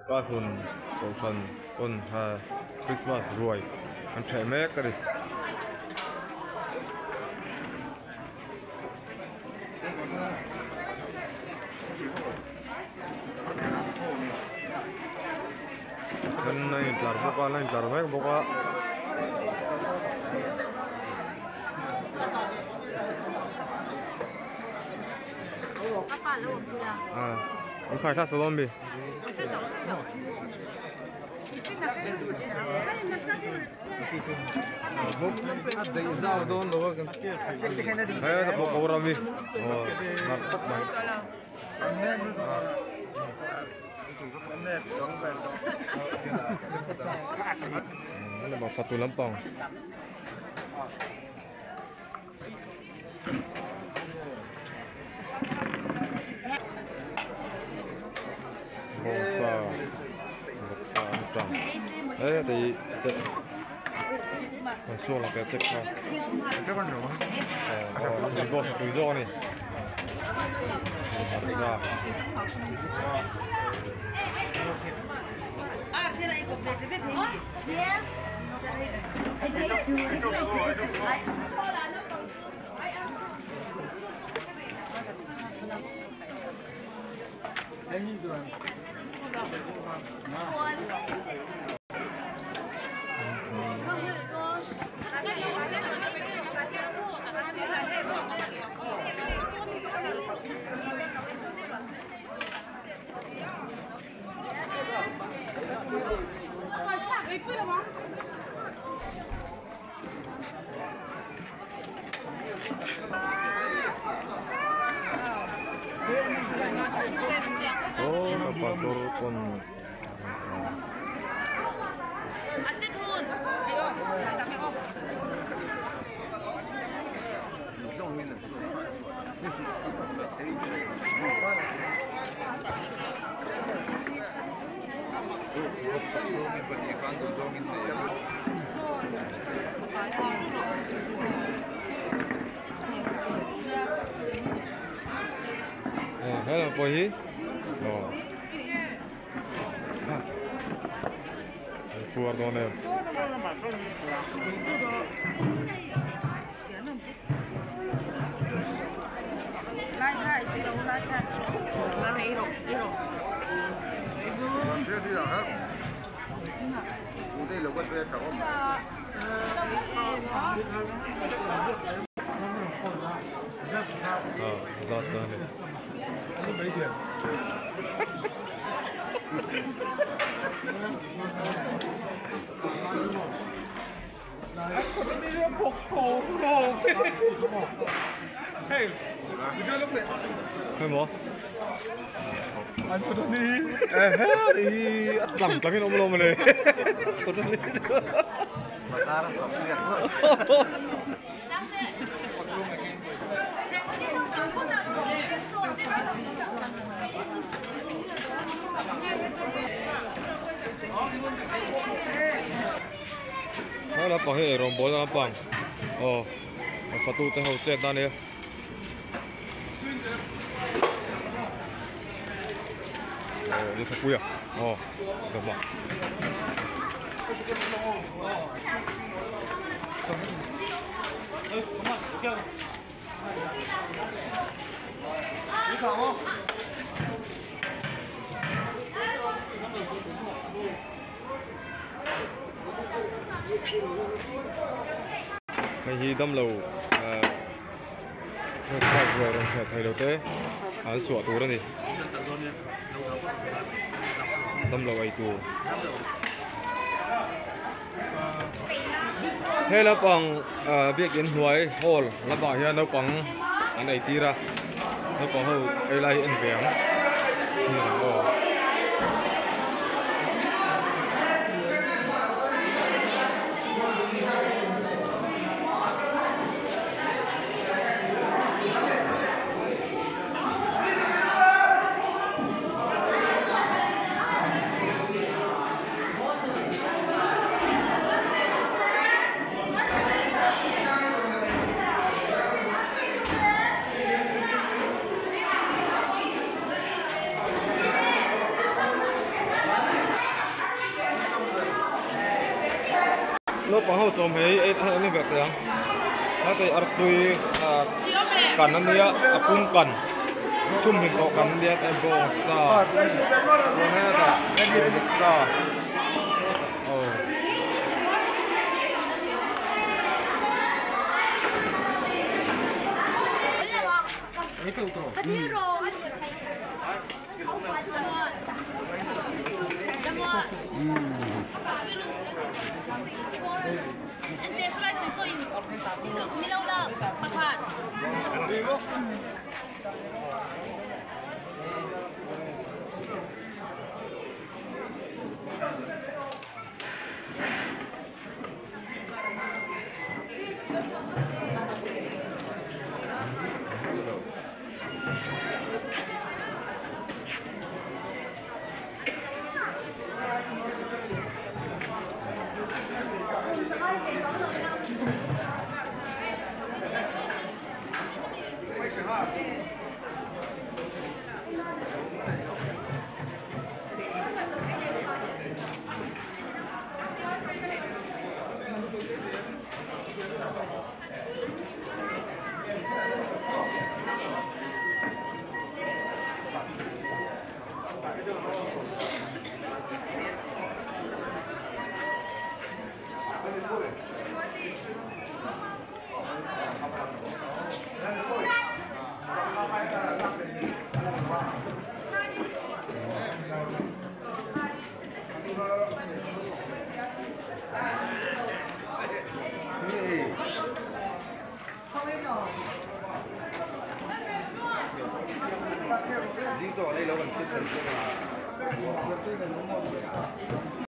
Karhmun kohhran pawn Christmas ruai an ṭheh mek a ni. Then a intlar bawk a la intlar mek bawk a. An khai thla salawm mi. He ta pawh ko ram hi aw nalh khawp mai. Fatu lampang. Bawngsa vawksa an tang he tei che an suak la ke check kha aw bawngsa tui zawk a ni Aw pastor pawn He lam pawh hi aw puar dawn em. Zat dawn a ni. Hei maw a tlang tlang in awm lo mawle He lampang hi eirawng bawl lampang aw a fatu te ho chet na ania. Aw ni thapui a aw dawm a. Hei hi damlo heng ruai rawn chhiat thei lo te an suah tur a ni damlo ei tur he lampang biakin hnuai hall lampangah hian naupang an ei tir a naupang ho ei lai hi en ve ang aw. Naupang ho chawmhmeh hi ei an ni ve teh ang. Heta hi artui ah kan a nia a pum kan chhumhim tawh kan nia heta hi bawng sa chuan hetah vawk sa aw.